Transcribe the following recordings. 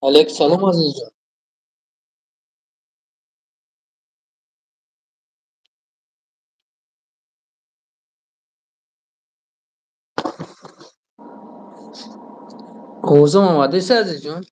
Алейк салом, Азизҷон. Овозам омадест, Азизҷон?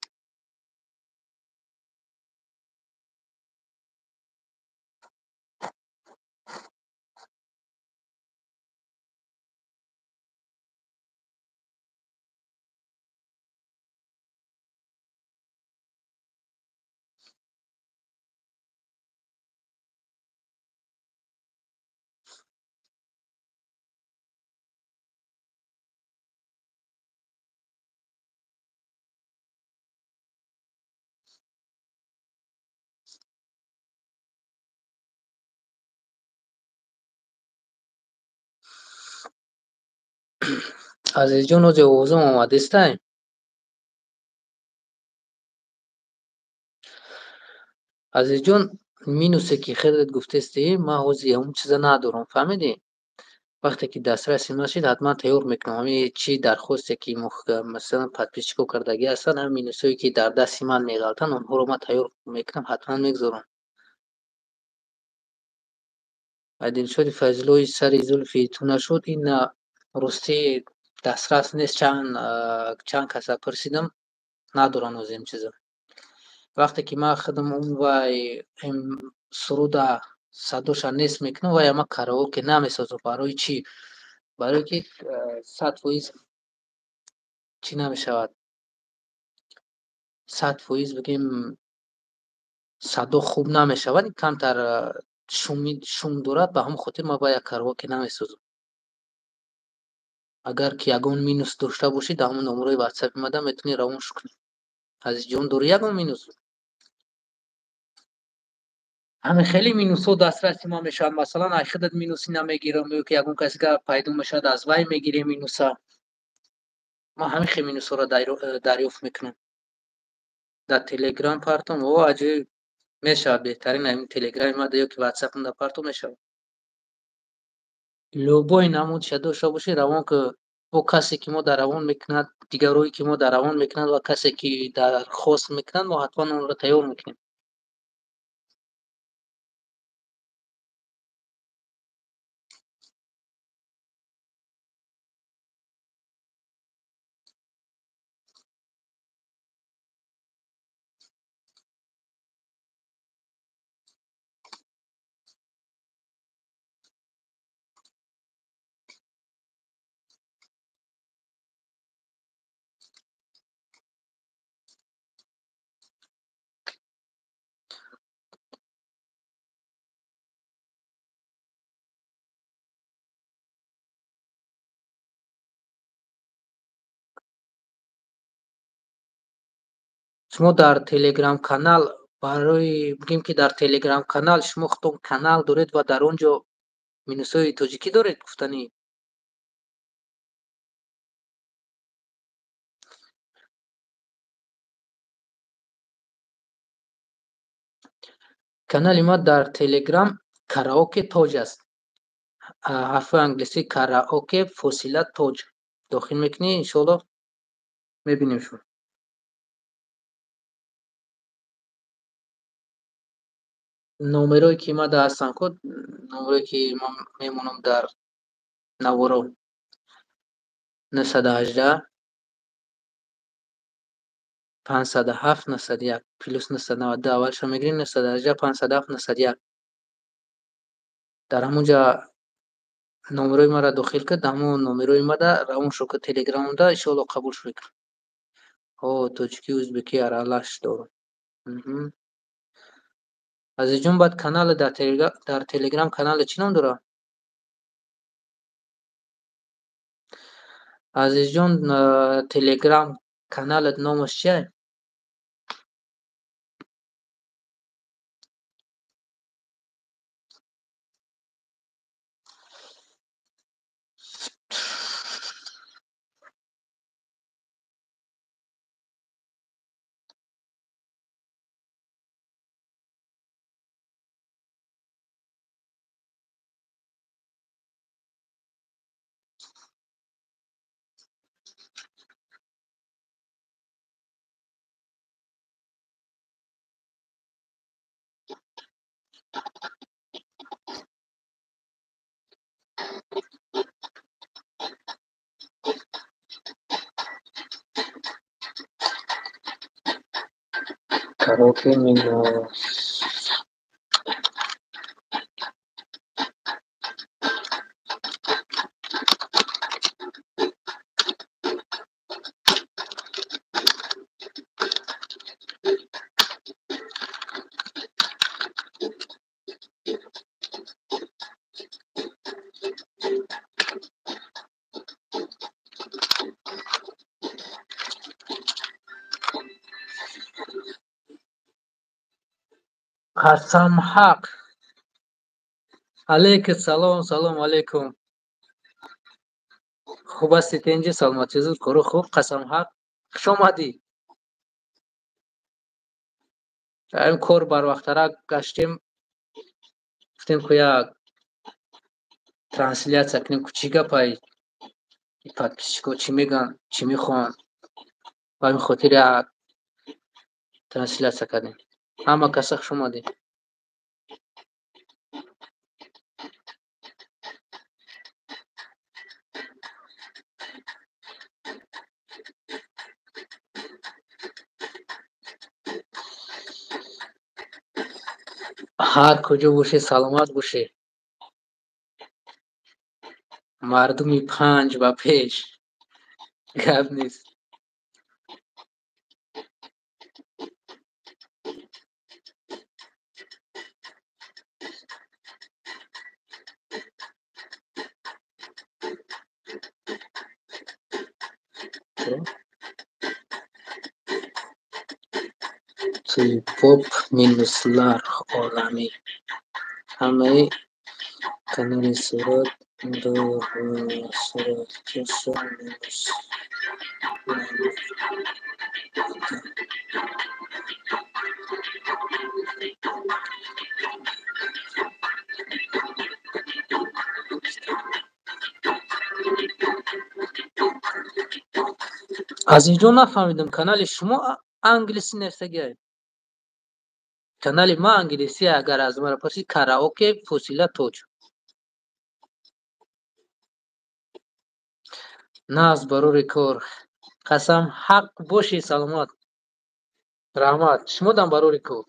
Азизҷон, ози овозам омадестай? Азизҷон, минусе ки хелет гуфтестӣ, ман ҳозир ҳамун чиза надорам, фаҳмидӣ? Вақте ки дастраси нашид, ҳатман тайёр мекунам. Ҳамин чи дархосте ки масалан подписчико кардагӣ ҳастанд, ҳамин минусое ки дар дасти ман меғалтанд, онҳоро ман тайёр мекунам, ҳатман мегузорам. Дилшоди Файзуллои сари зулфи ту нашуд, ин ростӣ дастрас нест, чанд каса пурсидам, надоранд ҳозир ин чиза. Вақте ки ман худам он вай суруда садоша нест мекунам, вай ама караоке намесозам. Барои чӣ? Барое ки 100% чӣ намешавад, 100% бигем садо хуб намешавад, камтар шум дорад, ба ҳамон хотир ман вая караоке намесозам. Агар ки ягон минус дошта бошӣ, дар ҳамон номерои ватсапи мада метавонӣ равонш кунӣ. Азизҷон, дорӣ ягон минус? Ҳамин хеле минусҳо дастраси ман мешаванд. Масалан, ай худат минуси намегирам, ё ки ягон каси гап пайдо мешавад, аз вай мегирем минуса. Ман ҳамин хел минусҳоро дарёфт мекунам. Дар Телеграм партом, о, аҷоиб мешавад, беҳтарин ҳамин Телеграми мада ё ки Ватсапам дар партом мешавад. Любой намудша дошта бошӣ, равон ки бо касе ки мо дар равон мекунад, дигарое ки мо дар равон мекунад ва касе ки дархост мекунад, мо ҳатман онро тайёр мекунем. Шумо дар Телеграм канал, барои бигем ки дар Телеграм канал шумо худтон канал доред ва дар он ҷо минусҳои тоҷикӣ доред гуфтанӣ? Канали ма дар Телеграм Караоке Тоҷ аст. Ҳарфҳои англисӣ Караоке фосила Тоҷ. Дохил мекунӣ, иншоаллоҳ мебинем шумо. Номерое ки мада ҳастанд, ко номерое ки ман мемонам дар наворо 918 507 901 плюс 992 аввалша мегирем 918 507 901. Дар ҳамон ҷа номерои маро дохил кард, дар ҳамон номерои мада равон шуд ки Телеграмда иншоаллоҳ қабул шуд. Ҳо, тоҷикӣ, ӯзбекӣ аралаш дорам. Азизҷон, баъд канали дар Телеграм канали чӣ ном дорад? Азизҷон, Телеграм каналат номаш чия? Караоке минус Қасамҳақ. Алейкум салом, салом алейкум. Хуб ҳастед, инҷи саломатӣ зуд кору хуб. Қасамҳақ, хуш омадӣ. Дар ин кор барвақттарак гаштем, гуфтем ку як трансляция кунем, ку чӣ гапай, подписчико чӣ мегӯянд, чӣ мехоҳанд. Ба ҳамин хотир як трансляция кардем. Ҳама каса хуш омадед. Ҳар куҷо бошед, саломат бошед. Мардуми панҷ ба пеш. Гап нест. Поп минус ларх олами. Ҳамаи канали сурат ду сурат минус. Аз инҷо нафаҳмидам, канали шумо англисӣ нависагиай. Канали ма англисӣ, агар аз мара пурсид, караоке фосила тоҷ. Наз барори кор. Қасам ҳақ бошед, саломат. Раҳмат. Шумодам барори кор.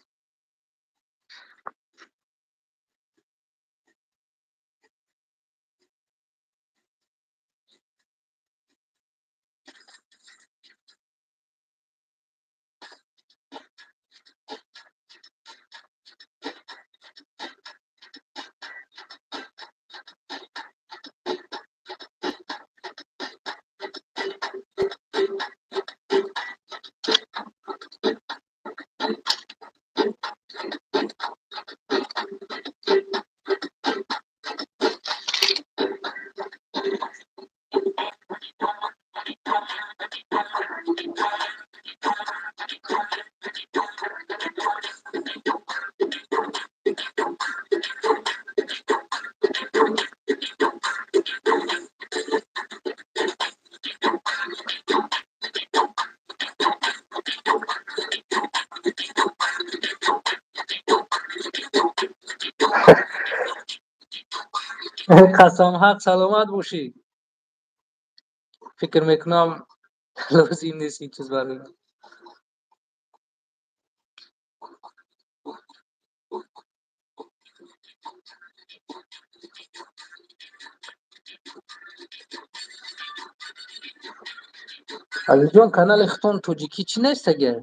Қасамҳақ, саломат бошӣ. Фикр мекунам лозим нест ин чиз барои. Азизҷон, канали худтон тоҷикӣ чӣ нависагиай?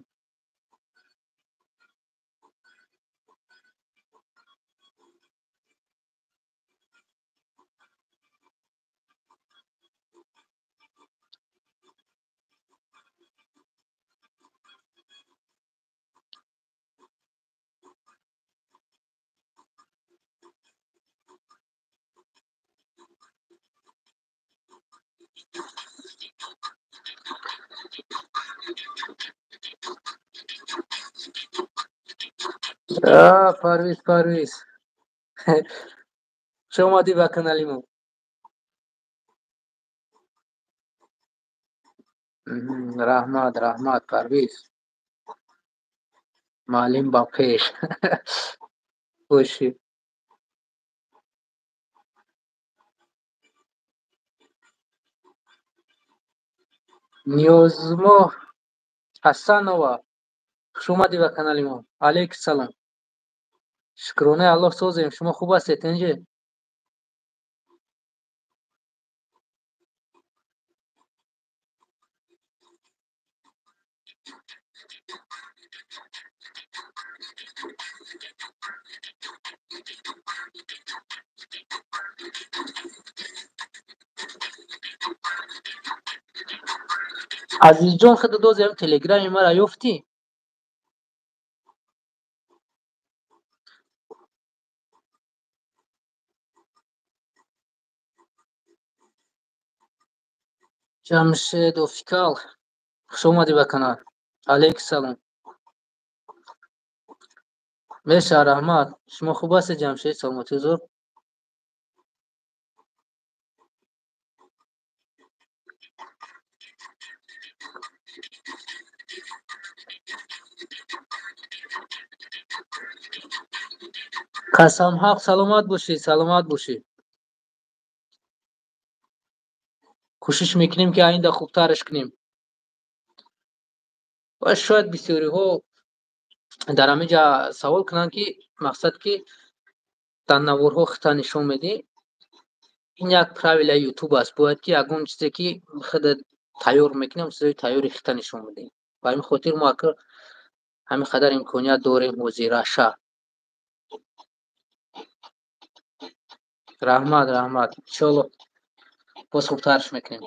Парвиз, Парвиз. Хуш омадӣ ба канали мо. Раҳмат, раҳмат, Парвиз. Маълим ба пеш. Бошӣ. Ниёзмо Ҳасанова, хуш омадӣ ба канали мо. Алейкум салом. Шукронаи Аллоҳ, созем. Шумо хуб ҳастед, тинҷе? Азизҷон, худо дозем, телеграми мара ёфтӣ? Ҷамшед Офикал, хуш омадӣ ба канал. Алейкум салом. Меша, раҳмат. Шумо хуб ҳастед, Ҷамшед? Саломатӣ, ҳузур? Қасам ҳақ, саломат бошед, саломат бошед. Кӯшиш мекунем, ки оинда хубтараш кунем. Ва шояд бисёриҳо дар ҳамин ҷа савол кунанд, ки мақсад ки дар наворҳо хита нишон медиҳӣ. Ин як правилаи Ютуб аст. Бояд ки ягон чизе ки худат тайёр мекунем, чизои тайёри хита нишон медиҳем. Ба ҳамин хотир мо акр ҳамин қадар имконият дорем ҳозираша. Раҳмат, раҳмат. Иншоалло боз хубтарш мекунем.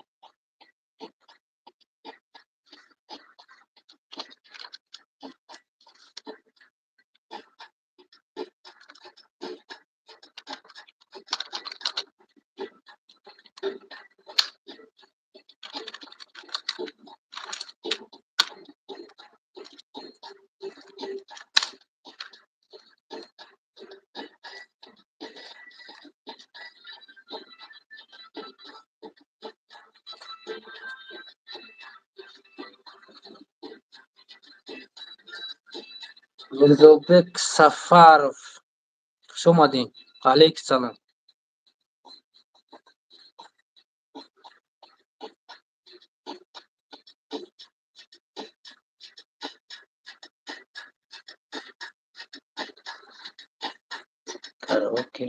Мирзобек Сафаров, хуш омадед. Алейкум салом. Караоке.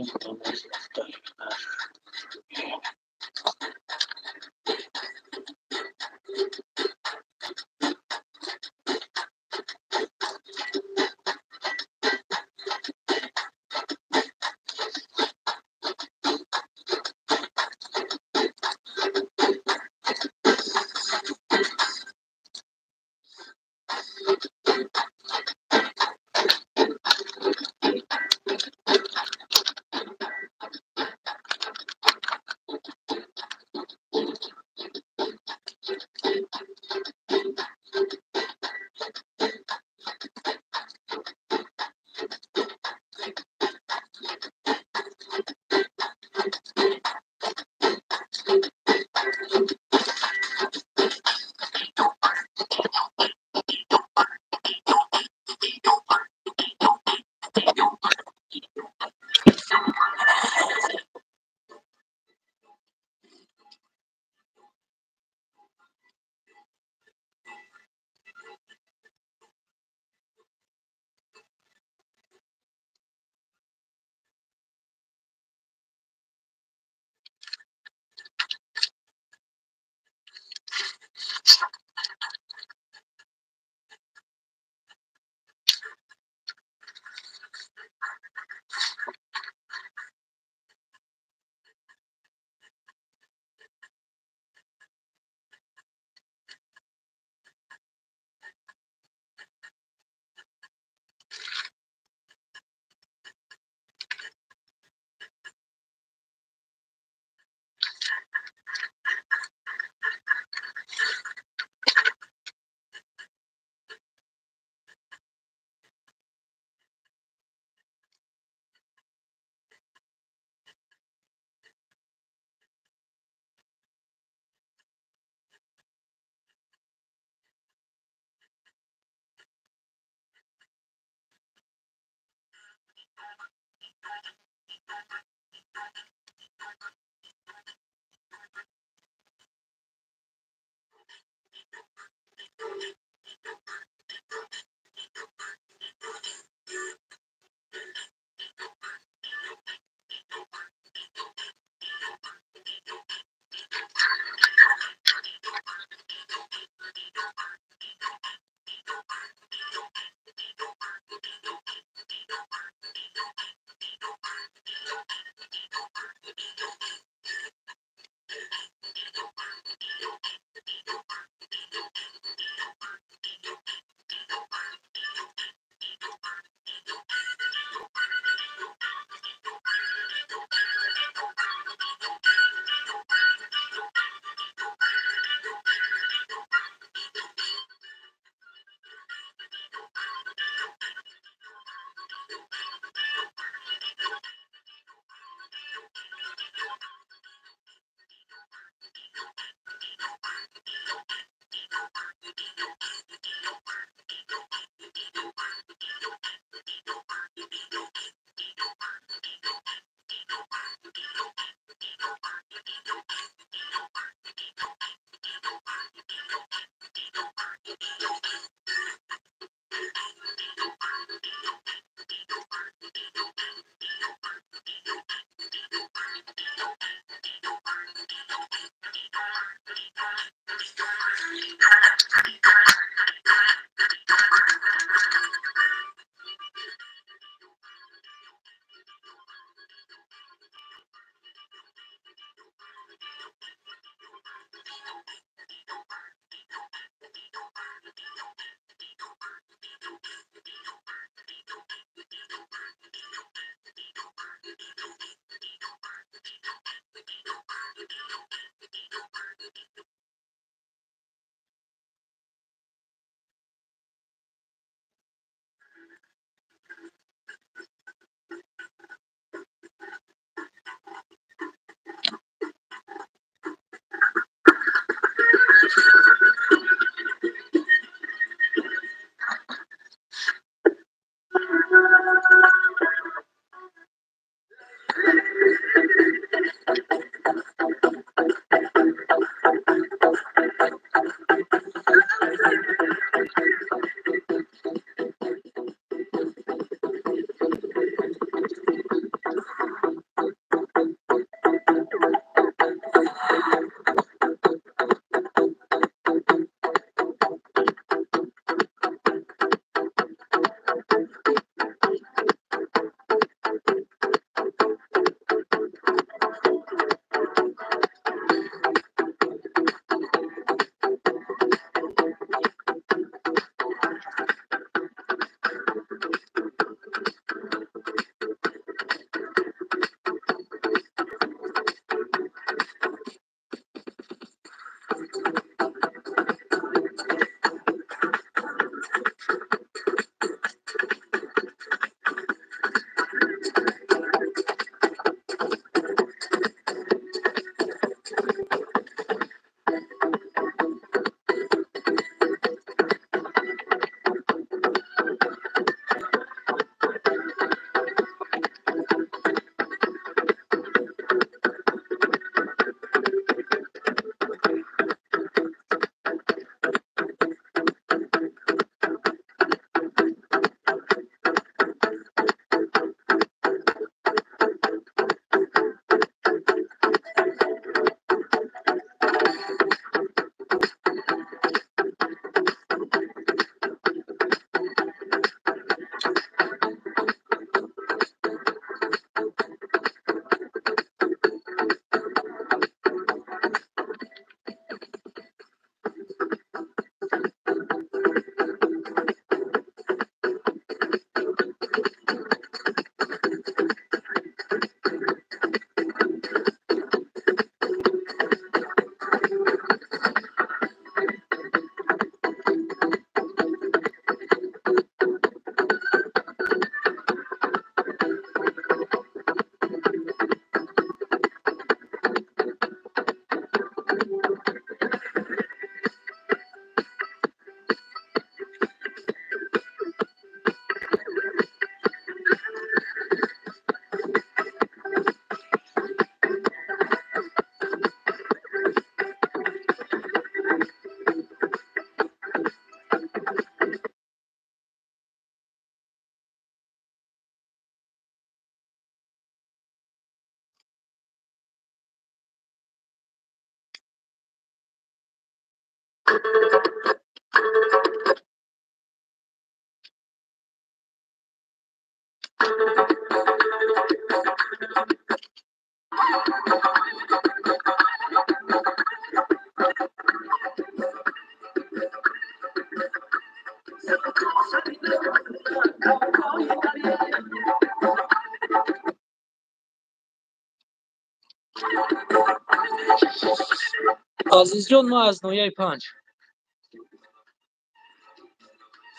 Азизҷон, ман аз ноҳияи Панҷ.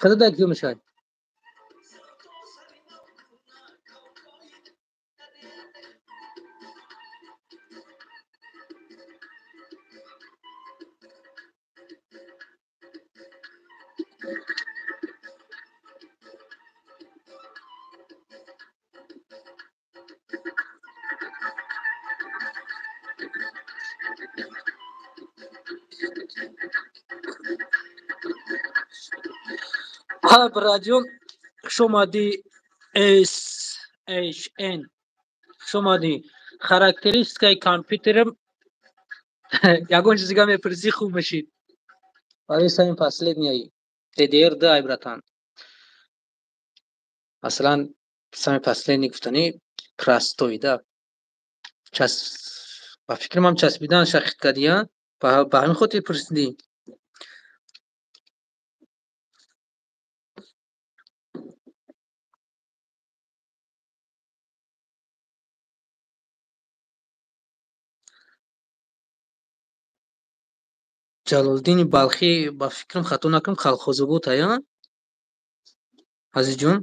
Худо киё мешавад? Братҷон, хуш омадӣ. SHN, хуш омадӣ. Характеристикаи компютерам ягон чиз дига мепурсӣ, хуб мешид. Барои самый последний DDR 2 ай, братан. Масалан, самый последний гуфтанӣ простой да. Час ба фикримам часпидан шахит кардия, ба ҳамин хотир пурсидӣ. Ҷалолиддини Балхӣ, ба фикрам, хато накунам, колхозобод ая, азизҷон.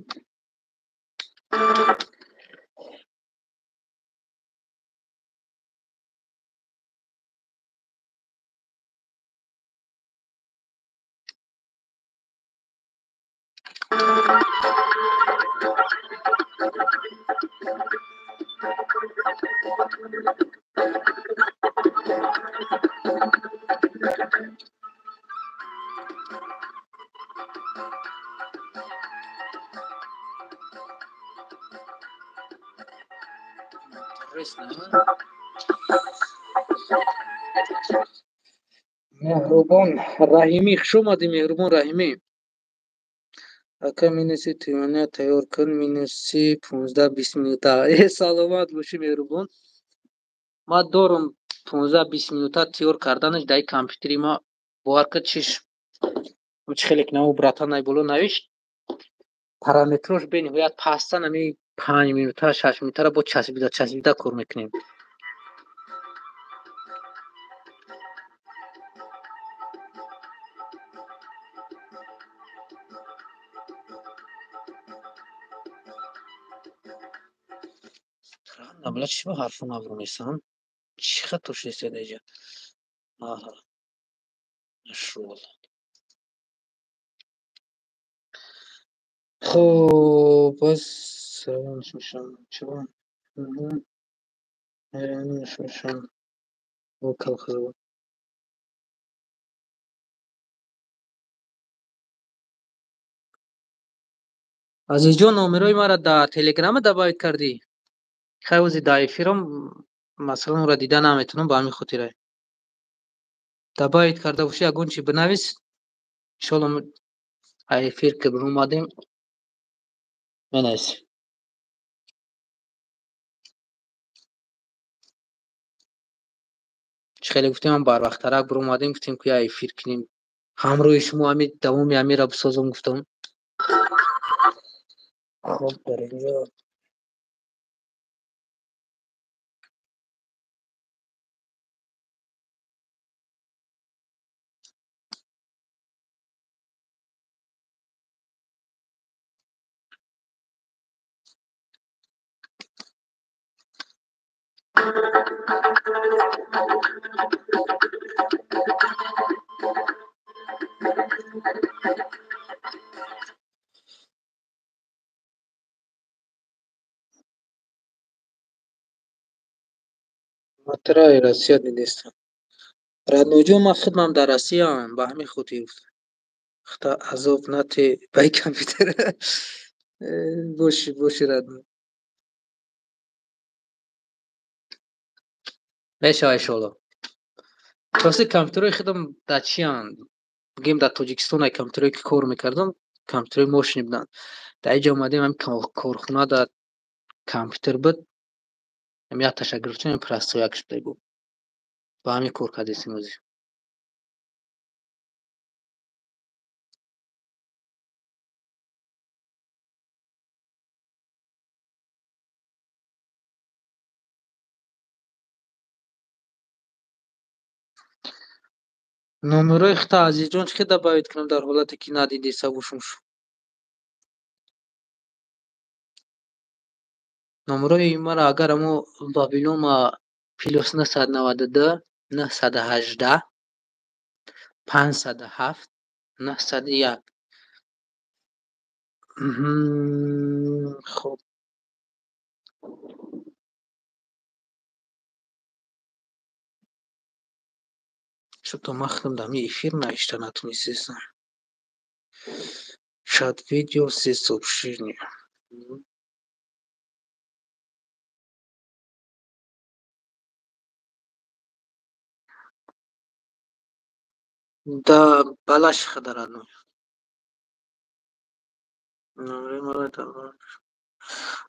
Меҳрубон Раҳимӣ, хуш омадӣ, Меҳрубон Раҳимӣ. Ака, минуси тӯёна тайёр кун, минуси 15-20 минута. Э, саломат бошӣ, Меҳрубон. Ман дорум 15-20 минута тайёр карданаш дар компютери ма, бовар кун, чиш чи хеле ки намо братан ай боло навишт, параметрош бениҳоят пастан, ами 5 минута, 6 минутаро бо часпида часпида кор мекунем. Бла, чӣ ба ҳарфо навронесам? Чӣ хато шудеста даиҷа? Аҳа, нашуд. Хуб, боз мешавам. Чаро? Мешавам. Колхозобод. Азизҷон, номерои маро дар телеграма добавить кардӣ? Хай, ози дар эфирам, масалан, ӯро дида наметавонам, ба ҳамин хотира. Добавить карда бошӣ, ягон чи бинавис, иншолло, эфир ки биромадем, менависем. Чӣ хеле гуфтем, ам барвақттарак биромадем, гуфтем, ки я эфир кунем ҳамроҳи шумо, ҳами давоми ҳамира бисозам, гуфтам. Хоб, дар инҷо матраи Россия дидестам. Радноҷон, ман худмам дар Россияам, ба ҳамин хотир гуфтам. Хата азоб нате баи компютер. Боши, боши, Радно. Мешава, иншолло. Рости, компютерҳои худам дар чиянд? Бигем, дар Тоҷикистон ай компютерое ки кор мекардам, компютерои мощный буданд. Дар инҷа омадем, ҳами корхона дар компютер буд, ҳами якташа гирифтем, простой якш буда, ба ҳамин кор кардесем ҳозир. Номерои хита, Азизҷон, чӣ хел добавить кунам дар ҳолате ки надидеса бошум? Номерои мара агар амо Бабилома +992 918 507 901. Хоб, что-то ман худам дар ҳамин эфир навишта натонистестам. Чат, видео, все сообщения. Да, Балашиха, родной.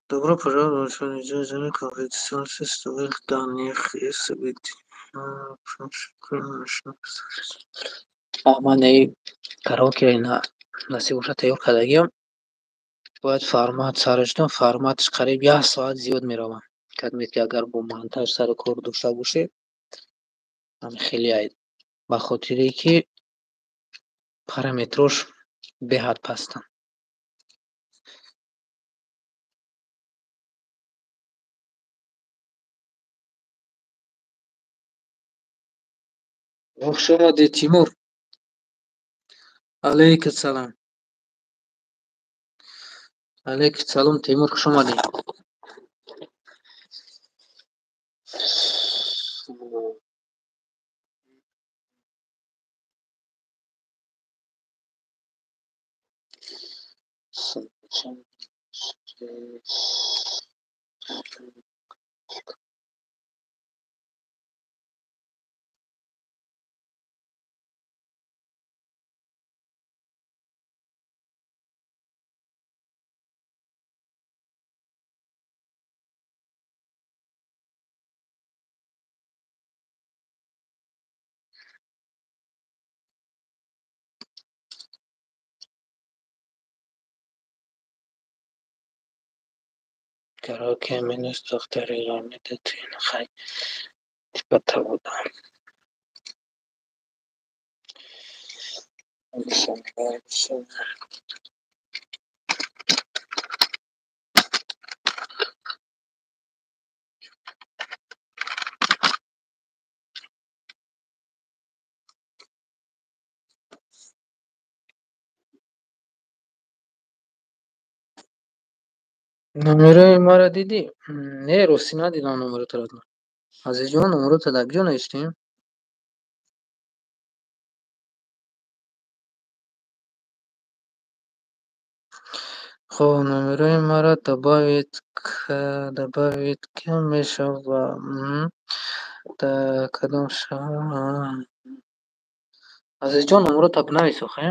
Добро пожаловать в конфиденциальность данных и событий. Ман караоке ина насиб боша тайёр кардагиам. Бояд формат сараш дам, форматаш қариб як соат зиёд меравад. Кадмед ки агар бо монтаж сару кор дошта бошед, ҳам хеле айд. Ба хотире ки параметрош беҳад пастанд. Хуш омадед, Тимур. Алайкум салом. Алайкум салом, Тимур, хуш омадед. Караоке минус духтари ғамида хай типа того, да. Номерои маро дидӣ? Не, ростӣ надидам номеротро. Азизҷон, номеротро дар куҷо навиштем? Хоб, номерои маро добавить кам мешава. Дар кадом шаҳр? Азизҷон, номеротро бинавис охе.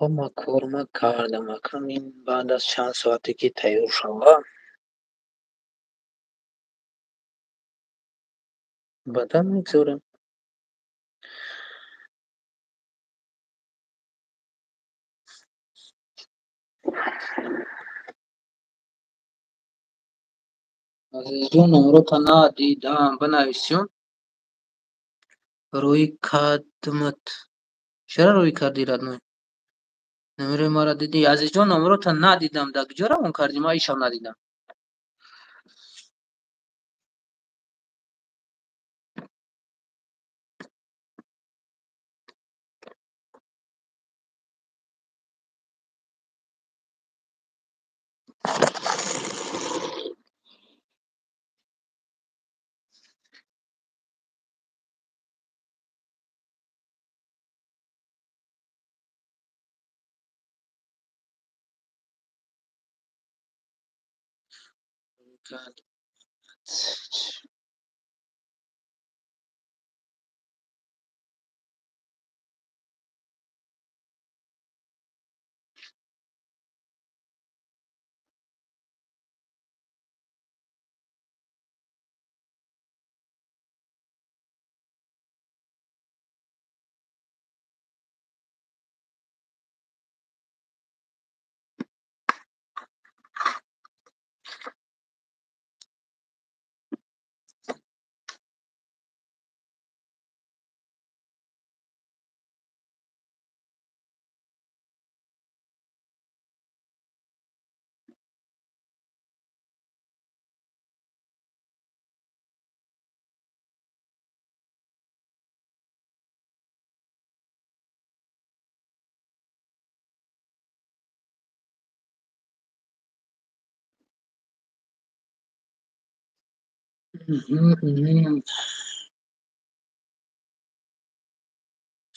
Хоб, ман корма кардам. Акнун ин баъд аз чанд соате ки тайёр шава, баъдан мегзорем. Азизҷон, номеротро надидам, бинависён. Рӯи кадмат. Чаро рӯй кардӣ, родной? Номерои маро дидӣ? Азизҷон, номеротро надидам. Дар куҷо равон кардӣ? Ман ишам надидам.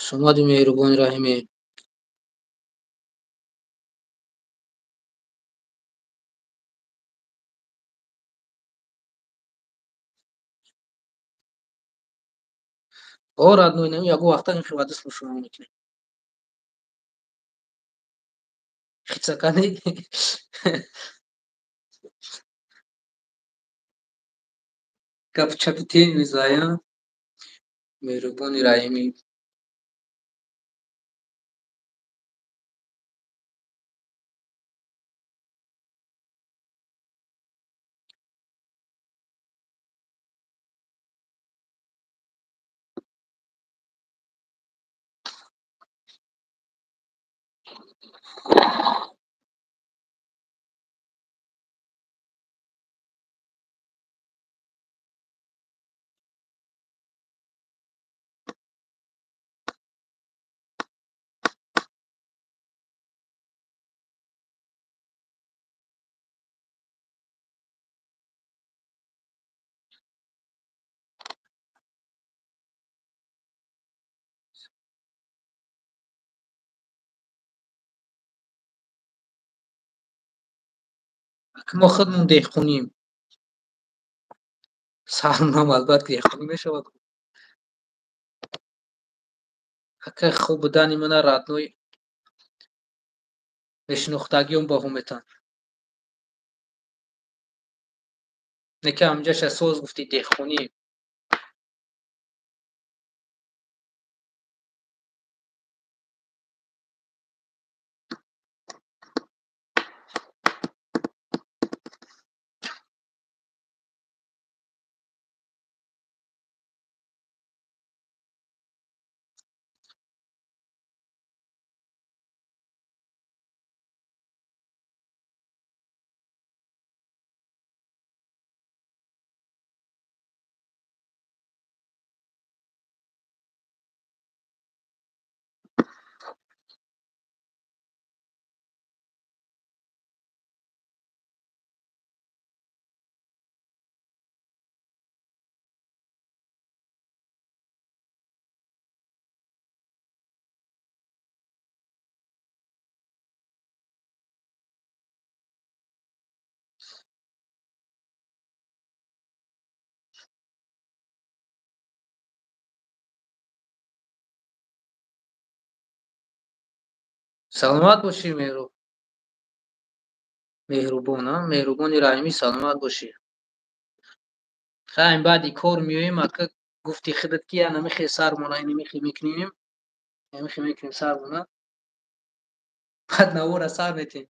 Самади Меҳрубони Раҳимӣ. О, родной, нами ягон вақта ин хивада слушаем мекунем. Хицакани. Гапчапи тен мезая. Меҳрубони Раҳимӣ. Мо худмон деҳқонем. Сармонам албатта деҳқонӣ мешавад. Ака хуб будани мана родной мешинохтагиём баҳо метаҳанд. Не ки ҳамҷаша соз гуфтӣ деҳқонӣ. Саломат бошӣ, Меҳрубон, Меҳрубони Раҳимӣ, саломат бошӣ. Хайм баъди кор меоем, ака гуфти худат ки я намихе сармона, намихе мекунем, намихе мекунем сармона. Баъд навора сар метем.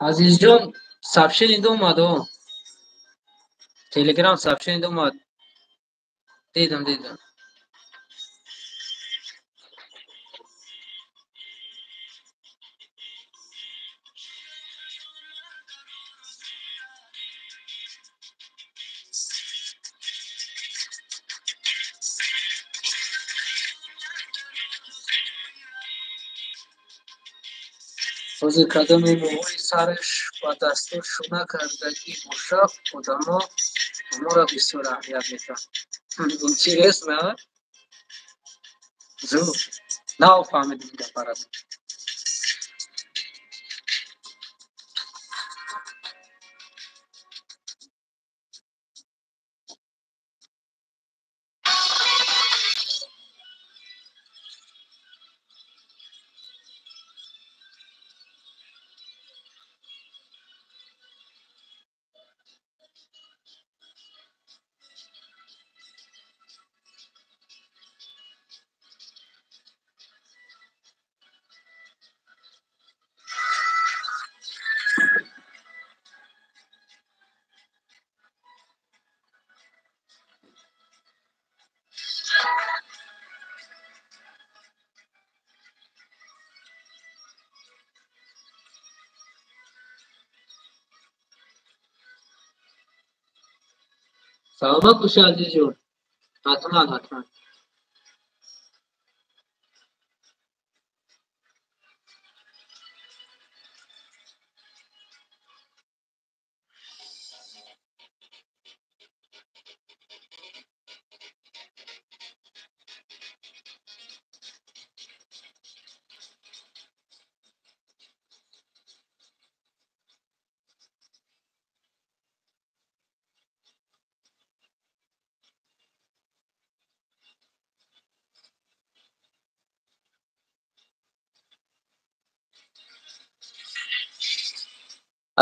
Азизҷон, сообщение омад, о. Телеграм сообщение омад. Дидам, дидам. Ҳозир кадоме мӯҳои сараш ба дастор шуна кардагӣ бошад, одамо ҳамонро бисёр аҳамият медиҳанд. Интересно, а? Зур. Нав фаҳмидем ин гапаро. Саломат бошӣ, азизҷон. Ҳатман, ҳатман.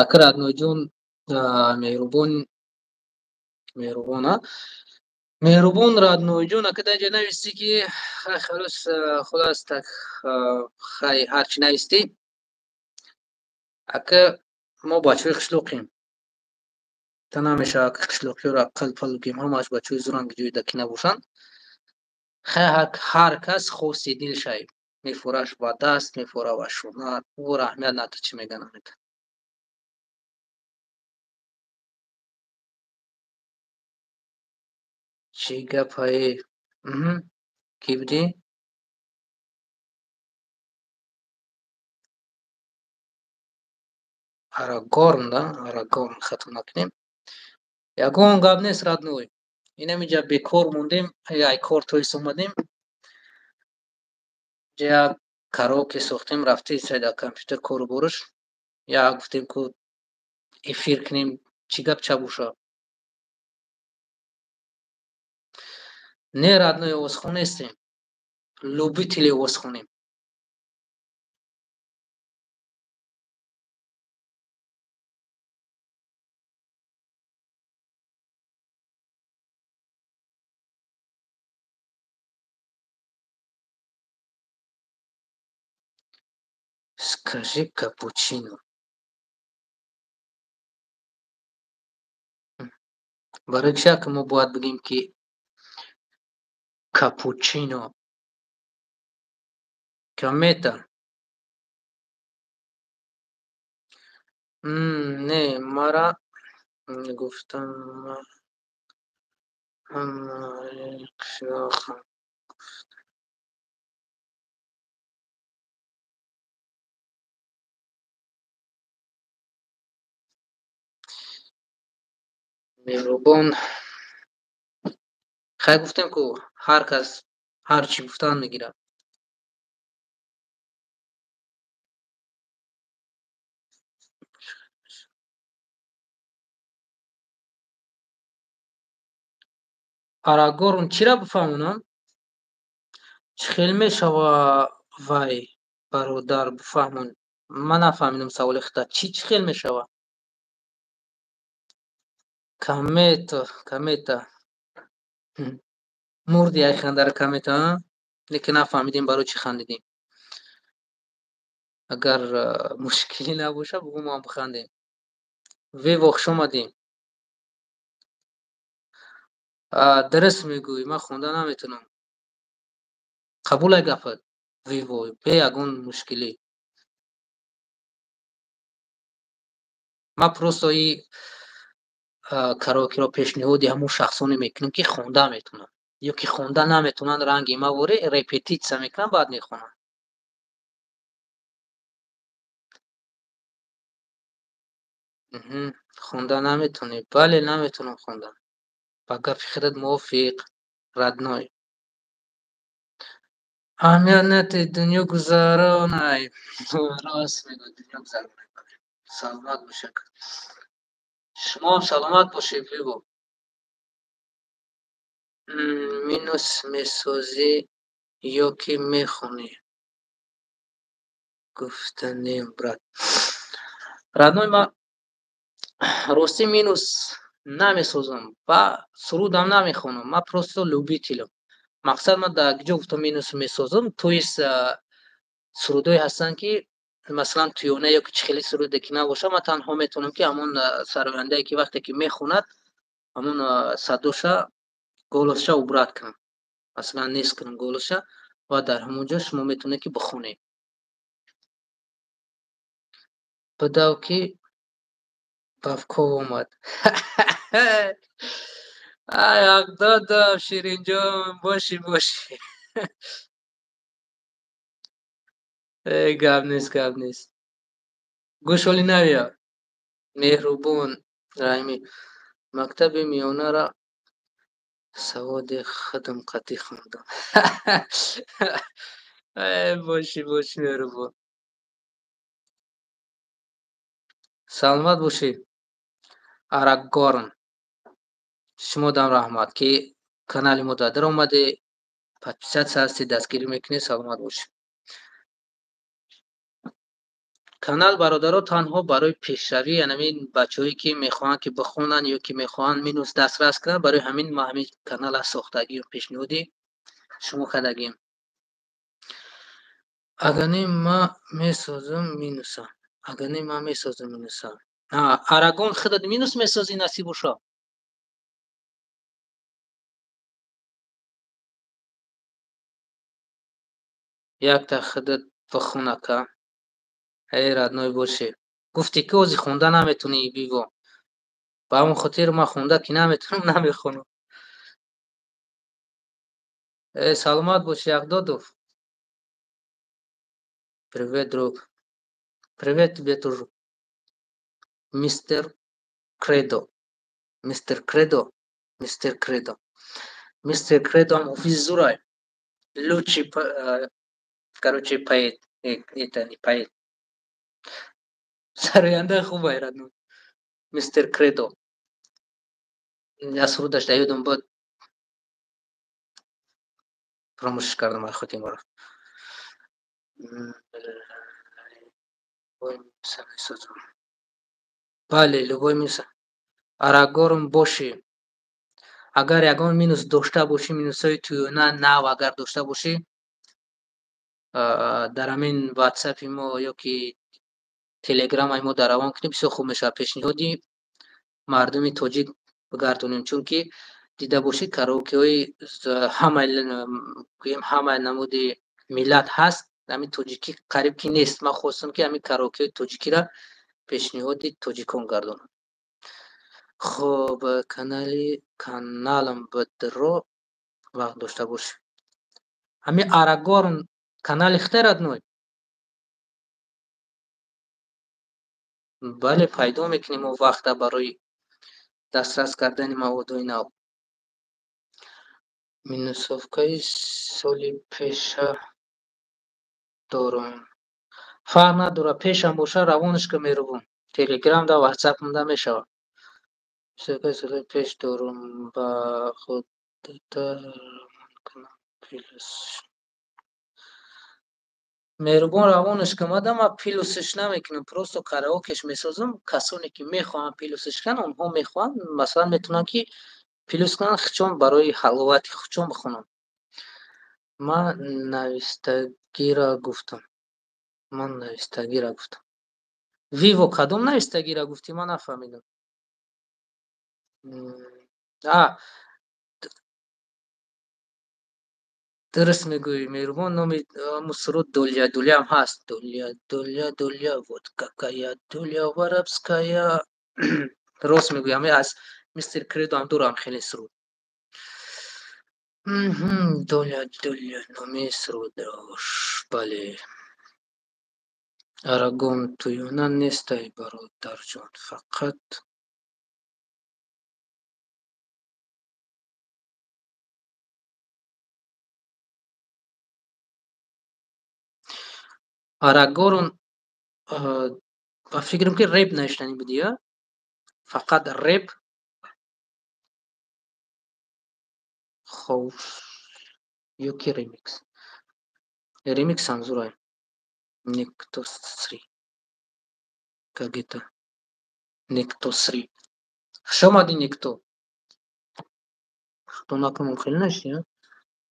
Ака Радноҷон, меҳрубон, меҳрубон, а? Меҳрубон Радноҷон, ака дар ҷо нависти, ки хай, халос, хулас, так, хай, ҳарчи навистӣ. Ака мо бачаҳои қишлоқем. Та намешавад, ки қишлоқиёро ақл пал гӯем, ҳамааш бачаҳои зуранд, ки ҷои даки набошанд. Хай, ҳар кас хости дил шай. Мефураш ба даст, мефура ба шуна, ӯро аҳамият надод, чӣ мегӯянд. Чӣ гапае? Кӣ будӣ? Арагорн, да? Арагорн, хато накунем. Ягон гап нест, родной. Инамиҷа бекор мондем, ай кор тоис омадем. Ҷа як караоке сохтем, рафтем сай дар компютер кору бораш. Як гуфтем, ку эфир кунем, чӣ гап ча боша. Не, родной, овозхон нестем. Любители овозхонем. Скажи капучино. Барои чӣ мо бояд бигӯем, ки капучино? Комета. Не, мара гуфтам, ҳамаи қишлоқам. Меҳрубон. Хай, гуфтем, ку ҳар кас ҳар чӣ гуфтан мегирад. Арагорн чира бифаҳмонам? Чӣ хел мешава вай, бародар, бифаҳмон. Ман нафаҳмидам саволи хита. Чӣ чӣ хел мешава? Комета, комета. Мурди ай хандари комета, а? Лекин нафаҳмидем, барои чӣ хандидем. Агар мушкилӣ набошад, бугӯ, мо ҳам бихандем. Вево, хуш омадем. Дуруст мегӯӣ, ман хонда наметавонам. Қабулай гапат, Вево, бе ягон мушкилӣ. Ман просто и караокеро пешниҳоди ҳамун шахсоне мекунам, ки хонда метавонанд ё ки хонда наметавонанд, ранги ма воре репетитсия мекунанд, баъд мехонанд. Хонда наметавонӣ? Бале, наметавонам хондан. Ба гапи худат мувофиқ, родной. Аҳамият надиҳ, дунё гузаронай. Рост мегӯӣ, дунё гузаронай. Саломат бош, ака. Шумоам саломат бошед, Вево. Минус месозӣ ё ки мехонӣ? Гуфтанем, брат. Родной, ман ростӣ минус намесозам ва сурудам намехонам. Ман просто любитель ам. Мақсад, ман дар ҷо гуфтам минус месозам, то есть сурудҳое ҳастанд, ки масалан туёна ё ки чӣ хеле суруде ки набошад, ман танҳо метавонам, ки ҳамон сарояндае, ки вақте ки мехонад, ҳамон садоша, голос ша убрать кунам, масалан, нест кунам голос ша, ва дар ҳамон ҷо шумо метавонед, ки бихонед. Бидав, ки Бавков омад. Ай, ҳақ додам, Ширинҷон, бошӣ, бошӣ. Э, гап нест, гап нест. Гӯш, ҳоли навия. Меҳрубон Раҳимӣ, мактаби миёнара саводи худам қатъӣ хондам. Э, бошӣ, бошӣ, Меҳрубон. Саломат бошӣ, Арагорн. Шумодам раҳмат, ки канали мо дар омадӣ, подписаться ҳастӣ, дастгирӣ мекунӣ, саломат бошӣ. Канал, бародаро, танҳо барои пешравӣ ҳамин бачаҳое, ки мехоҳанд, ки бихонанд ё ки мехоҳанд минус дастрас кунанд, барои ҳамин ма ҳамин канала сохтагием, пешниҳоди шумо кардагием. Агар не, ман месозам минуса. Агар не, ман месозам минуса. Арагон, худат минус месозӣ, Насибуша? Якта худат бихон, ака. Эй, родной, бошӣ. Гуфтӣ, ки ҳозир хонда наметавонӣ, Виво. Ба ҳамон хотир ман хонда ки наметавонам, намехонам. Э, саломат бошӣ, Ҳақдодов. Привет, друг. Привет тебе тоже. Мистер Кредо. Мистер Кредо. Мистер Кредо. Мистер Кредо ҳам ҳофизи зурай. Лучший, короче, поэт. Это не поэт. Сарояндаи хубай, родной. Мистер Кредо. Аз сурудаш дар ёдам буд. Фаромӯшш кардам, ай хотирам рафт. Любой минуса месозам. Бале, любой минус. Арагорн, бошӣ. Агар ягон минус дошта бошӣ, минусҳои туёна нав агар дошта бошӣ, дар ҳамин ватсапи мо ё ки телеграмаи мо дар равон кунӣ, бисёр хуб мешавад, пешниҳоди мардуми тоҷик бигардонем, чунки дида бошӣ, караокеҳои ҳамаи, гӯем, ҳамаи намуди миллат ҳаст, ҳамин тоҷикӣ қариб ки нест. Ман хостам, ки ҳамин караокеҳои тоҷикиро пешниҳоди тоҷикон гардонам. Хоб, канали каналам бидро, вақт дошта бошӣ. Ҳамин Арагорн канали хитай, родной? Бале, пайдо мекунем мо вақта барои дастрас кардани маводҳои нав. Минусовка и соли пеша дорам. Фарқ надорад, пешам боша, равонаш ка, Меҳрубон. Телеграмда, ватсапамда мешавад. Минусовка и соли пеш дорам, ба худата равон кунам плюс. Меҳрубон, равонаш ка, мада ман плюс ш намекунам, просто караокеш месозам. Касоне ки мехоҳанд плюс ш кунанд, онҳо мехоҳанд, масалан, метавонанд, ки плюс кунанд, худшон барои ҳаловати худшон бихонанд. Ман навистагиро гуфтам. Ман навистагиро гуфтам. Виво кадом навистагиро гуфтӣ, ман нафаҳмидам. А, дуруст мегӯӣ, Меҳрубон, номи суруд Доля Долям ҳаст. Доля, доля, доля, вот какая доля воровская. Рост мегӯӣ, ҳамин аз Мистер Кредо ҳам дорам хеле суруд. Доля, доля, номи сурудаш. Бале. Арагон туёна нестай, бародарҷон, фақат Арагорон, ба фикрам, ки реп навиштанӣ будӣ, а? Фақат реп хоус ё ки ремикс? Ремикс ҳам зурай. Никто сри. Как это? Никто сри. Хуш омадӣ, Никто. Хато накунам, хеле навиштӣ, а?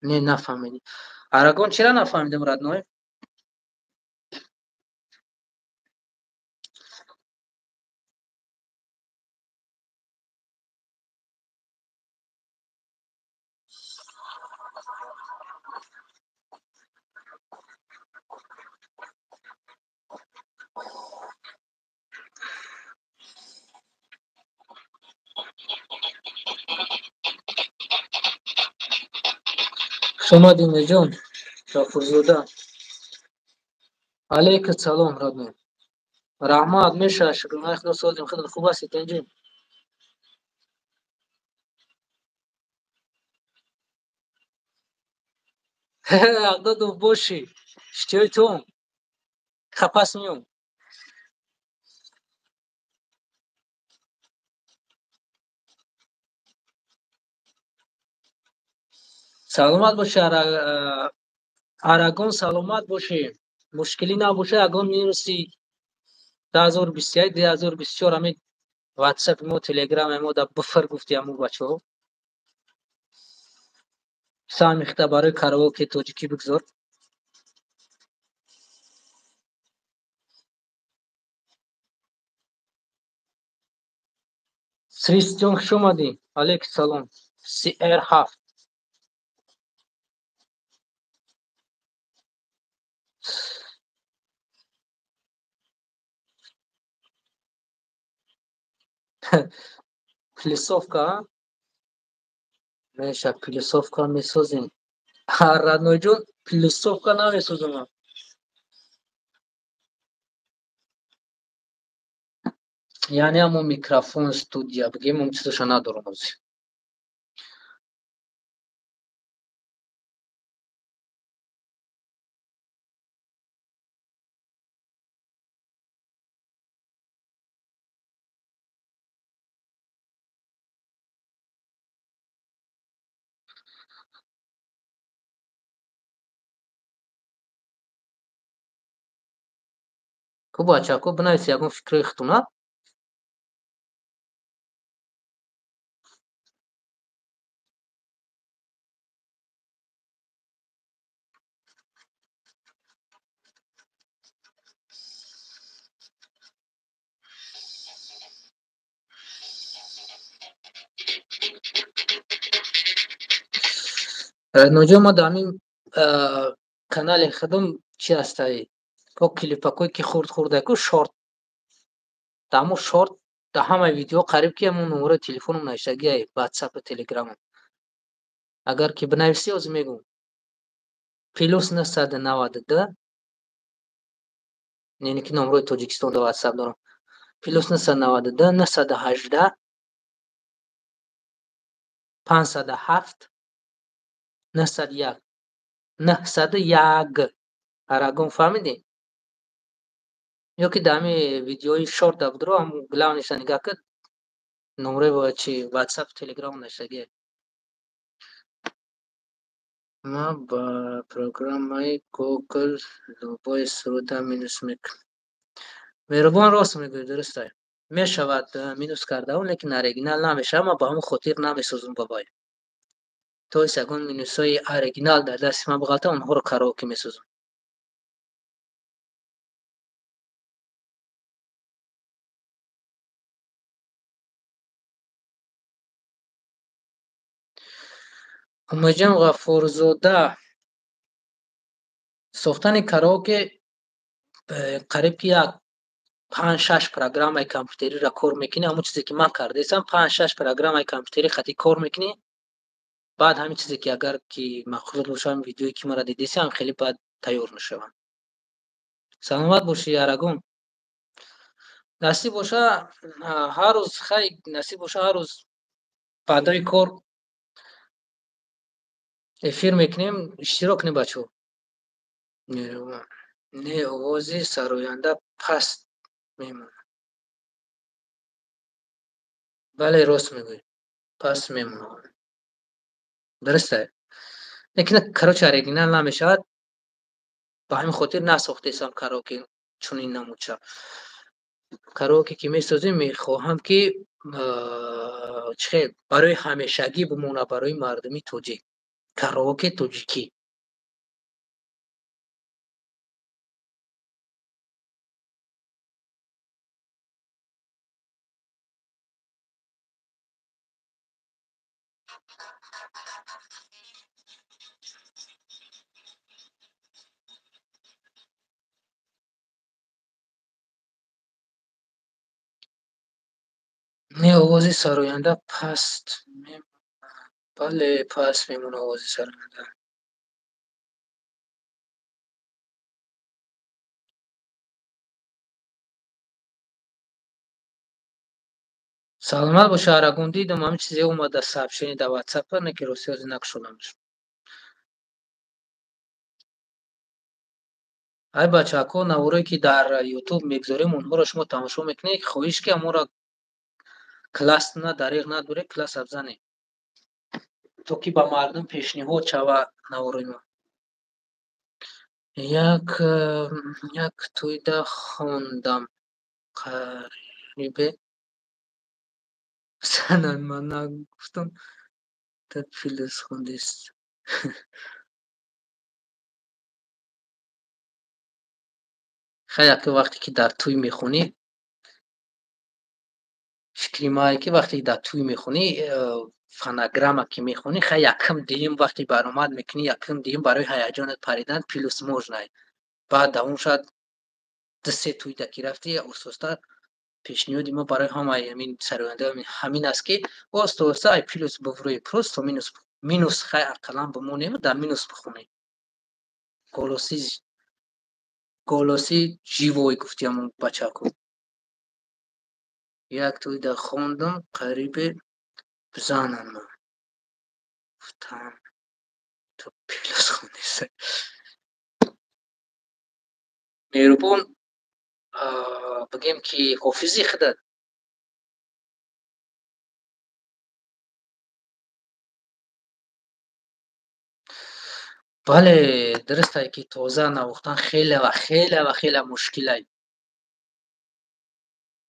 Не, нафаҳмидӣ. Арагон, чира нафаҳмидам, родной? Хуш омадӣ, Умедҷон Ғафурзода. Алейка салом, родной. Раҳмат, меша, шукронаи Худо созем, худат хуб ҳастӣ, тинҷӣ? Ағдодов бошӣ. Иштиҳои туом. Хапас меом. Саломат бошӣ, Арагон, саломат бошӣ. Мушкилӣ набошад, ягон минуси 2021, 2024 ҳамин ватсапи мо, телеграми мо да буфр гуфти ҳамун бачаҳо. Саҳми хита барои караоке тоҷикӣ бигзор. Сристиён, хуш омадӣ. Алейкум салом. CR 7. Плюсовка, а? Меша, плюсовка месозем. Роднойҷон, плюсовка намесозам. Яъне ҳамон микрофон, студия бигем, он чизоша надорам ҳозир. Ку бачако, бинависи ягон фикрҳои худтона. Ноҷон, ма дар ҳамин канали худам чи ҳастай? Ко клипакое ки хурд хурдаку шорт. Дар ҳамон шорт, дар ҳамаи видео қариб ки ҳамон номерои телефоном навиштагиай, ватсапу телеграмам. Агар ки бинависӣ, ҳозир мегӯм. +992, яъне ки номерои Тоҷикистон дар ватсап дорам. +992 918 507 901 901. Арагон, фаҳмидӣ? Ё ки дар ҳамин видеои шорт да будро, ҳамун главныйша нигаҳ кар, номерои чи ватсап, телеграм навиштагиай. Ма ба программаи Google любой суруда минус мекунам. Меҳрубон, рост мегӯӣ, дурустай. Мешавад минус кардаун, лекин оригинал намешавад, ман ба ҳамон хотир намесозум бабай. То есть ягон минусҳои оригинал дар дасти ман бағалта, онҳоро караоке месозам. Умедҷон Ғаффорзода, сохтани караоке қариб ки як 5-6 программаи компютериро кор мекунӣ. Ҳамон чизе ки ман кардаистам, 5-6 программаи компютери хати кор мекунӣ. Баъд ҳамин чизе ки агар ки маъқул бошад, ҳамин видеое ки маро дидеси, ҳам хеле баъд тайёр мешаванд. Саломат бошӣ, Арагон. Насиб боша ҳар рӯз, хай, насиб боша ҳар рӯз баъдои кор эфир мекунем, иштирок кунем, бачаҳо. Не, овози сароянда паст мемонад. Бале, рост мегӯӣ, паст мемонад. Дуруст ай. Лекин, короче, оригинал намешавад. Ба ҳамин хотир насохтесам караоке чунин намудша. Караоке ки месозем, мехоҳам ки чӣ хел барои ҳамешагӣ бимонад барои мардуми тоҷик. Караоке тоҷикӣ. Не, овози сароянда паст мемонад. Бале, паст мемонад овози сароянда. Саломат боша, Арагон. Дидам ҳамин чизе омада сообщение дар WhatsApp, не ки рости ҳозир накушодамш. Ай бачаҳако, наворое ки дар YouTube мегузорем, онҳоро шумо тамошо мекунед, хоҳиш ки ҳамонро класс на дареғ надоред, класс абзанед, то ки ба мардум пешниҳод шавад наворои мо. Як тӯйда хондам, қарибе занан ман нагуфтам, та плюс хондист. Хай, яке вақте ки дар тӯй мехонӣ, фикри мае ки вақте ки дар тӯй мехонӣ, фонограмма ки мехонӣ, хай, якм дуюм вақте баромад мекунӣ, якм дуюм барои ҳаяҷонат паридан плюс можно. Баъд давом шояд 2-3 тӯйда ки рафтӣ, оҳиста пешниҳоди мо барои ҳамаи ҳамин сарояндаҳо ҳамин аст ки оҳиста оҳиста ай плюс буврӯи просто минус, минус хай ақаллан бимонем, дар минус бихонем. Голоси живой гуфти ҳамон бачако. Як тӯйда хондам, қарибе бизанам ман. Гуфтам, ту плюс хондист. Меҳрубон, бигем ки ҳофизи худат. Бале, дуруст ай ки тоза навохтан хеле ва хеле ва хеле мушкил ай.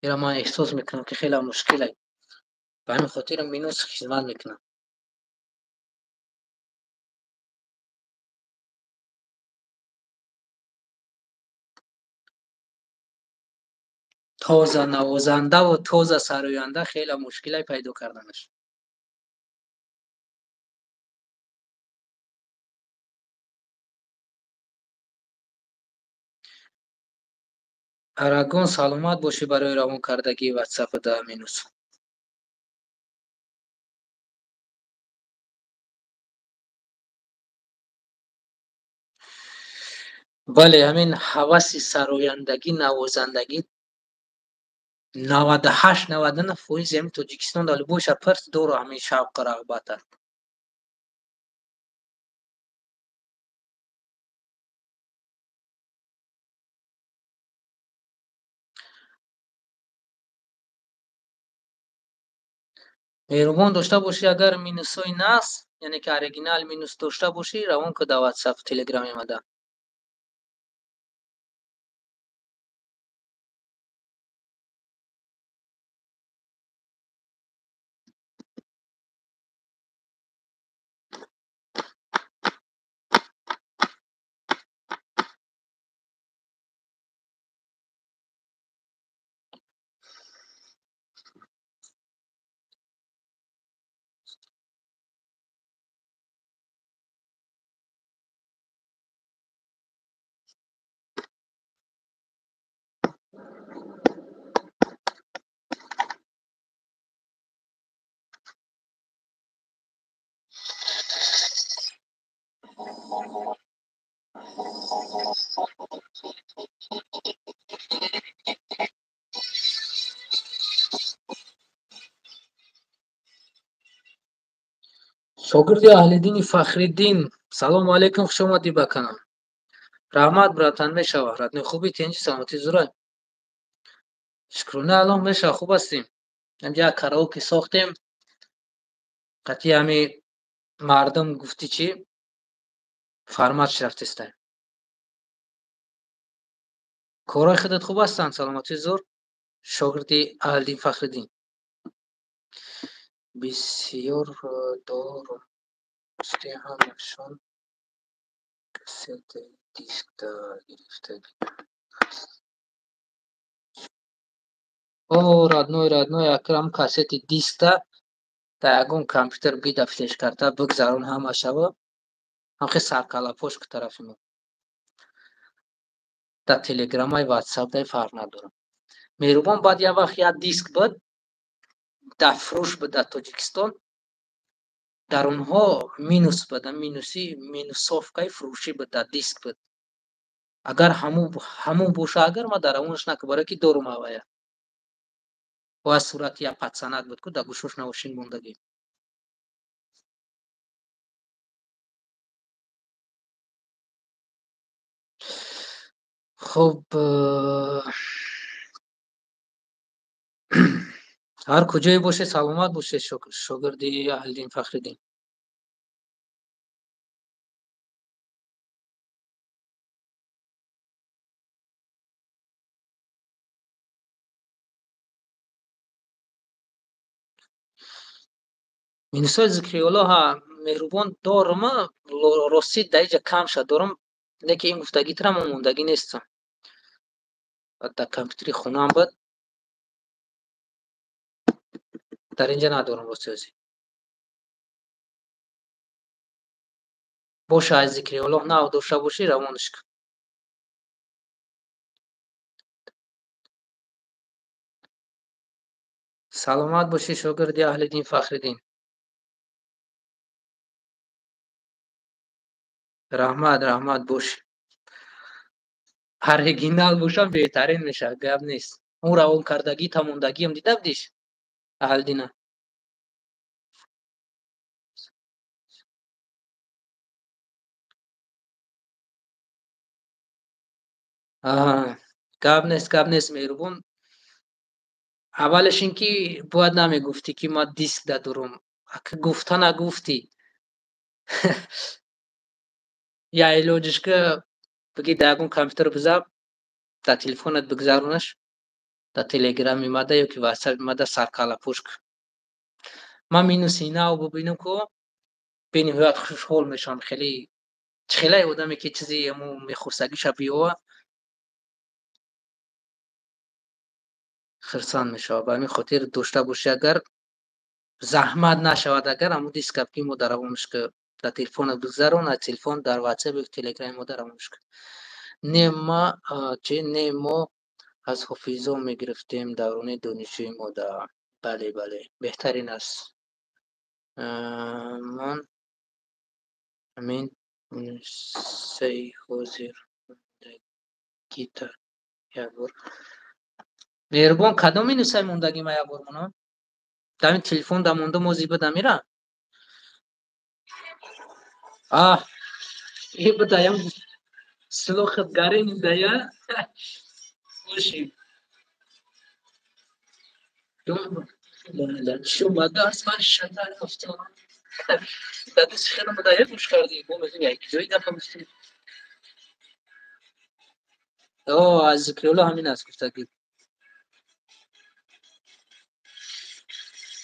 Инро ман эҳсос мекунам ки хеле мушкил ай. Ба ҳамин хотир минус хизмат мекунам. Тоза навозандаву тоза сароянда хеле мушкил ай пайдо карданаш. Арагон, саломат бошӣ барои равон кардагии WhatsApp да минус. Бале, ҳамин ҳаваси сарояндагӣ, навозандагӣ 98-99% ҳамин Тоҷикистон дар любой шаҳр пирс дора ҳамин шавқу рағбата. Меҳрубон дошта бошӣ, агар минусҳои нас, яъне ки оригинал минус дошта бошӣ, равон ку дар WhatsApp, Telegram омада. Шогирди Аҳлиддини Фахриддин, салому алайкум, хуш омадӣ ба канал. Раҳмат, братан, мешава. Родной, хубӣ, тинҷи, саломатӣ, зурай? Шукрона Аллоҳ, мешава, хуб ҳастем. Инҷа як караоке сохтем. Қатъи ҳами мардум гуфтӣ чӣ? Формат рафтестай. Корҳои худат хуб ҳастанд, саломатӣ зур? Шогирди Аҳлиддин Фахриддин. Бисёр дорум. Рости ҳамашон кассетаи дискда гирифтагӣ. О, родной, родной, акрам кассети дискда дар ягон компютер бида флешкарта бигзарон ҳамашава. Ҳамхе саркалапош ки тарафи мо. Дар телеграмаи ватсапдай фарқ надорам. Меҳрубон, баъд як вақт як диск буд, дар фурӯш буд дар Тоҷикистон. Дар онҳо минус буд, минуси минусовкаи фурӯшӣ буд, дар диск буд. Агар ҳамун боша, агар ман дар равонаш накунам, барое ки дорум авая. Ва сурати як пацанак буд, ку дар гӯшош навошин мондагӣ. Хуб, ҳар куҷое бошед, саломат бошед, шогирди Аҳлиддин Фахриддин. Минусои Зикриуллоҳа меҳрубон дорум, ростӣ дар инҷа камша дорум, лекин ин гуфтагитра ман мондагӣ нестам. Дар компютери хонаам буд, дар инҷа надорум рости ҳозир. Боша, аз Зикриуллоҳ нав дошта бошӣ, равонаш кун. Саломат бошӣ, шогирди Аҳлиддин Фахриддин. Раҳмат, раҳмат, бош. Оригинал бошам беҳтарин мешавад, гап нест. Он равон кардагӣ, тамондагиам дида будиш? Аҳлиддина. Гап нест, гап нест, меҳрубон. Аввалаш ин ки бояд намегуфтӣ, ки ман диск дадорум. Ака гуфта нагуфтӣ. Я илоҷиш ки бигӣ дар ягон компютер бизаб, дар телефонат бигзаронаш, дар телеграми мада ё ки ватсапи мада саркалапӯш кун. Ман минуси нав бибинам, ку бениҳоят хушҳол мешавам. Хеле хеле одаме ки чизи ҳамун мехостагиша биёва, хирсанд мешавад. Ба ҳамин хотир дошта бошӣ, агар заҳмат нашавад, агар ҳамун диска бигӣ мо дар равонаш ки дар телефонат бигзарон, аз телефон дар ватсап ё телеграми мо дар равонаш кун. Не ма чи не мо аз ҳофизон мегирифтем даврони донишҷӯи мо да. Бале, бале, беҳтарин аст. Ман ҳамин минусаи ҳозир мондагита як бор. Меҳрубон, кадом минусаи мондагӣ ма як бор монам? Дар ин телефон да монда мози буда мира? Аҳ, и буда ям слухат гарин дая. Боши. Шумада аз ман шадар афтод. Дадис хеле буда гӯш кардӣ, бо мегӯям як ҷои гапа гуфтӣ. О, аз Зикриуллоҳ ҳамин аст гуфтагӣ.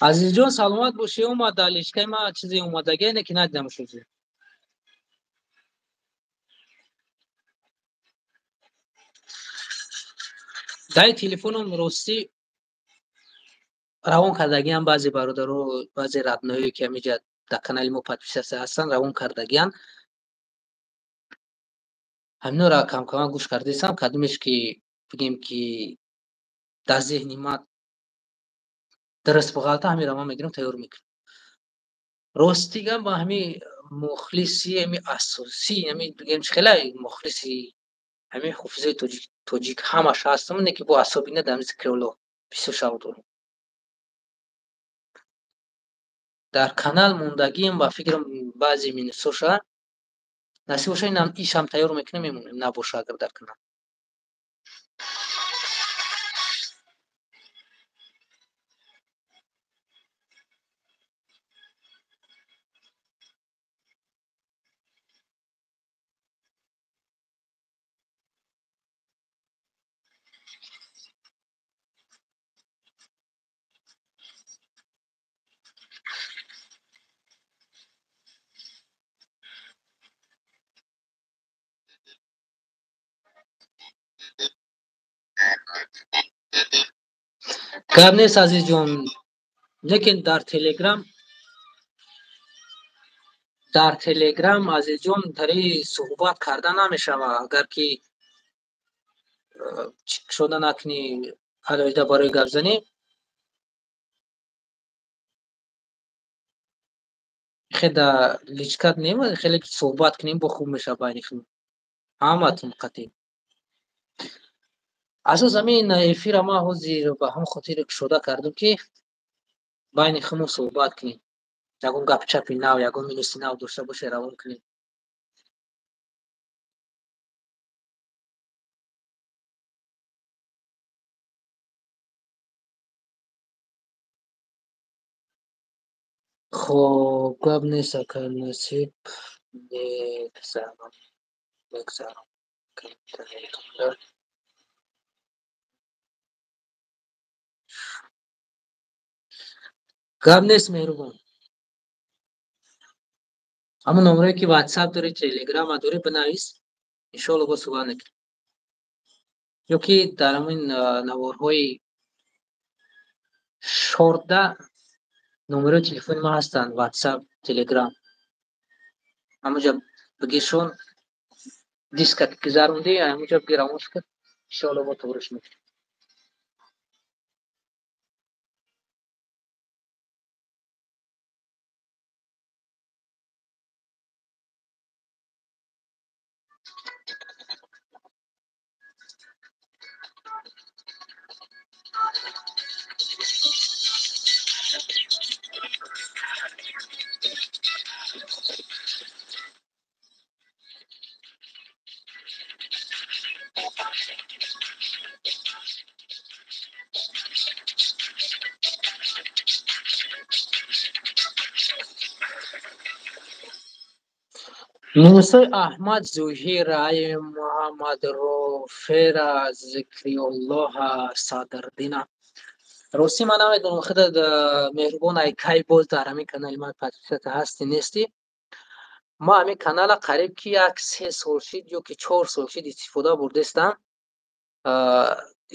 Азизҷон, саломат бошӣ, омад алишкаи ман чизе омадагӣ, не ки надидам шузи. Дай телефоном ростӣ равон кардагиам баъзе бародаро, баъзе родное ки ҳамиҷа дар канали мо подписаться ҳастанд, равон кардагиан. Ҳаминора камкама гӯш кардесам, кадомеш ки бигем ки дар зеҳни ман дуруст буғалта, ҳаминро ман мегирам, тайёр мекунам. Рости гап, ба ҳами мухлиси ҳами асосӣ, ҳами бигем чи хеле мухлиси ҳами ҳофизои тоҷик ҳамаш ҳастам, не ки бо асоби на дар ҳами Зикриуллоҳ бисёр шавқ дорам. Дар канал мондагиам ба фикрам баъзе минусоша насиб боша, инам ишам тайёр мекунем, мемонем, набоша агар дар канал. Гап нест, азизҷон, лекин дар телеграм азизҷон тари суҳбат карда намешавад, агар ки шуда накунӣ алоҳида барои гапзанӣ. Хеле личкат нем, хеле суҳбат кунем, бо хуб мешавад байни худ ҳаматон қатъӣ. Асос ҳамин эфира ман ҳозир ба ҳамон хотир кушода кардам, ки байни худмон суҳбат кунем, ягон гапи чапи нав, ягон минуси нав дошта боше, равон кунем. Хоб, гап нест, ака Насиб, мегзарам, мегзарам. Гап нест, меҳрубон. Ҳамон номерое ки ватсап дорӣ, телеграма дорӣ, бинавис, иншоалло бо суҳбат мекунем. Ё ки дар ҳамин наворҳои шорда номерои телефони ман ҳастанд, ватсап, телеграм. Ҳамонҷа бигиршон, диска ки гузарондӣ, ҳамонҷа бигир, равон шуд, иншоалло бо туғриш мекунем. Минусои Аҳмад Зуҳир, ай Муҳаммад Рофера, Зикриуллоҳа, Садрдина. Ростӣ ман намедонам, худат меҳрубон, ай кай боз дар ҳамин канали ман подписата ҳастӣ нестӣ. Ма ҳамин канала қариб ки 1-3 сол шид ё ки 4 сол шид истифода бурдестам.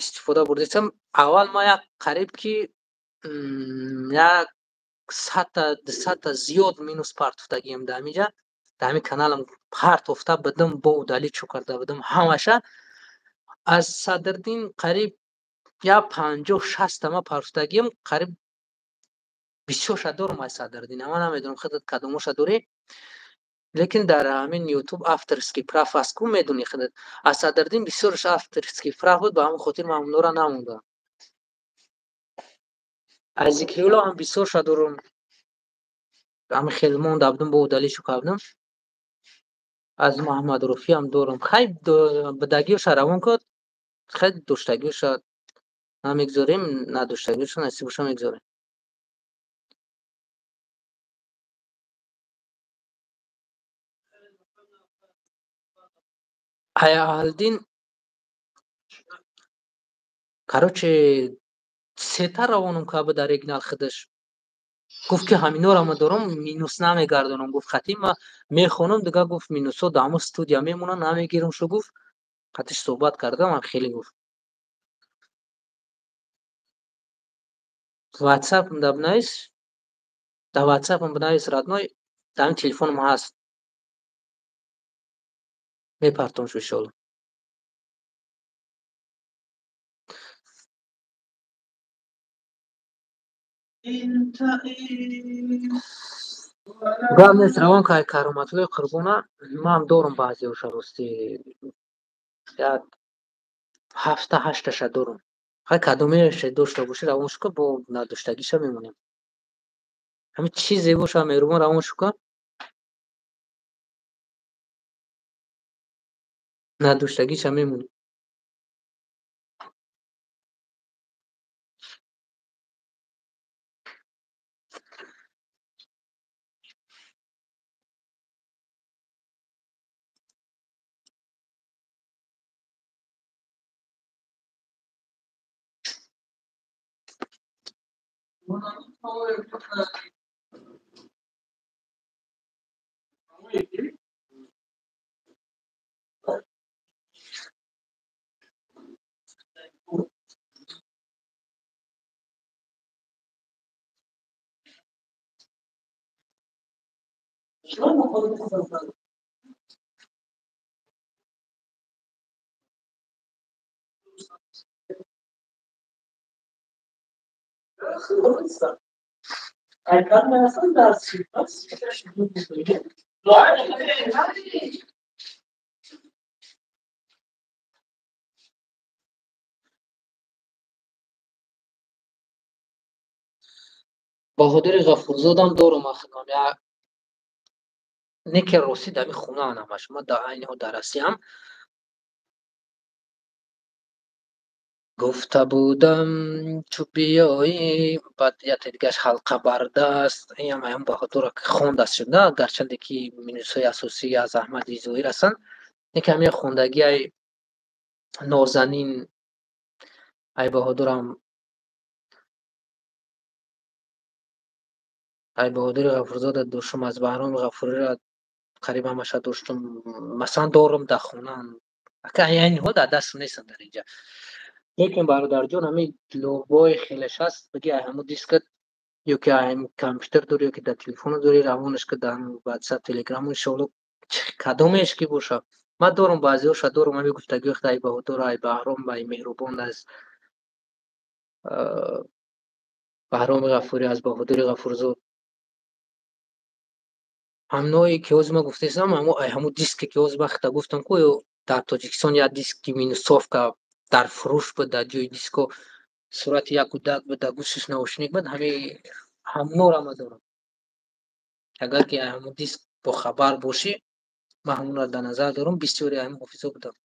Истифода бурдестам. Аввал ма як қариб ки 100-та, 200-та зиёд минус партофтагием дар ҳаминҷа. Дар ҳамин каналам партофта будам, бо удалить чӯ карда будам ҳамаша. Аз Садрдин қариб 50-60 ма партофтагием, қариб бисёрша дорам аз Садрдин. Ман намедонам худат кадомоша дорӣ, лекин дар ҳамин YouTube авторский прав аст ку, медонӣ худат. Аз Садрдин бисёрш авторский прав буд, ба ҳамон хотир ман онора намондам. Аз Зикриулло ҳам бисёрша дорам, ҳамин хел монда будам, бо удалить чӯ кардам. Аз Муҳаммад Руфӣ ҳам дорам. Хай будагиёша равон код, хай доштагиёша намегзорем, надоштагиёша насибоша мегзорем. Аяалдин, короче, сета равонум кард дар оригинал худаш. Гуфт ки ҳаминора ма дорам, минус намегардонам. Гуфт хати ма мехонам, дигар гуфт минусҳо дар ҳамон студия мемонанд, намегирам шу гуфт. Қатиш суҳбат кардам, ҳам хеле гуфт. Ватсапам да бинавис, дар ватсапам бинавис родной, дар ҳамин телефонам ҳаст. Мепартом шу иншоалло. Гап нест, равон кай Кароматуллои Қурбона, ман дорам баъзеоша ростӣ. 7-8таша дорам. Хай кадомеша дошта бошӣ, равон шуд, бо надоштагиша мемонем. Ҳамин чизе боша, меҳрубон, равон шука. Надоштагиша мемонӣ. Баҳодири Ғафурзодам дорум ахидам. Я не ки ростӣ дар ин хонаан ҳамаш. Ман дар айни ҳол дар Россиям. Гуфта будам чу биёӣ, баъд яте дигаш ҳалқа бардаст. Инам аям Баҳодурро хондаст шуд, на гарчанде ки минусҳои асосӣ аз Аҳмади Зоҳир ҳастанд, лекин ҳамин хондагиай Нозанин ай Баҳодурам, ай Баҳодури Ғафурзода доштум, аз Баҳроми Ғафуриро қариб ҳамаша доштум. Масалан, дорум дар хонаам. Ака айни ҳол дар дастам нестанд дар инҷа. Лекин бародарҷон, ҳамин лобои хелеш ҳаст, биги ай ҳамун дискат ё ки ай компютер дорӣ, ё ки дар телефоно дорӣ, равонаш ки дар WhatsApp, Telegram, иншоалло кадомеш ки боша. Ман дорум баъзеҳоша дорум, ҳамин гуфтагиҳо ай Баҳодур, ай Баҳром, ай Меҳрубон, аз Баҳроми Ғафурӣ, аз Баҳодури Ғафурзод. Ҳамное ки ҳозир ман гуфтаистам, ай ҳамун диске ки ҳозир ман хита гуфтам, ку дар Тоҷикистон як диски минусовка дар фурӯш буд, дар ҷои диско сурати як кӯдак буд, дар гӯшаш наушник буд, ҳамнора ман дорам. Агар ки ай ҳамун диск бохабар бошӣ, ман ҳамонро дар назар дорам, бисёре ҳамин ҳофизо будам.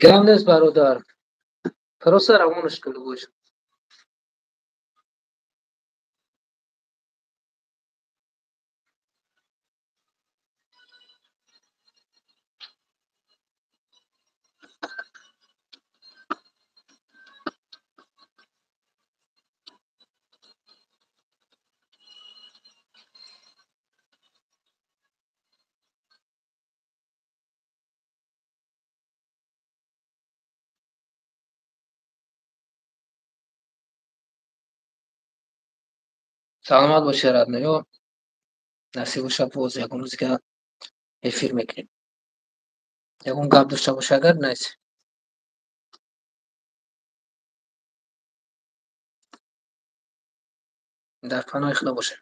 Гап нест, бародар. Просто равонаш кун бош. Саломат бошед, родноё. Насиб боша, боз ягон рӯз дига эфир мекунем. Ягон гап дошта боша, агар найс. Дар паноҳи Худо бошед.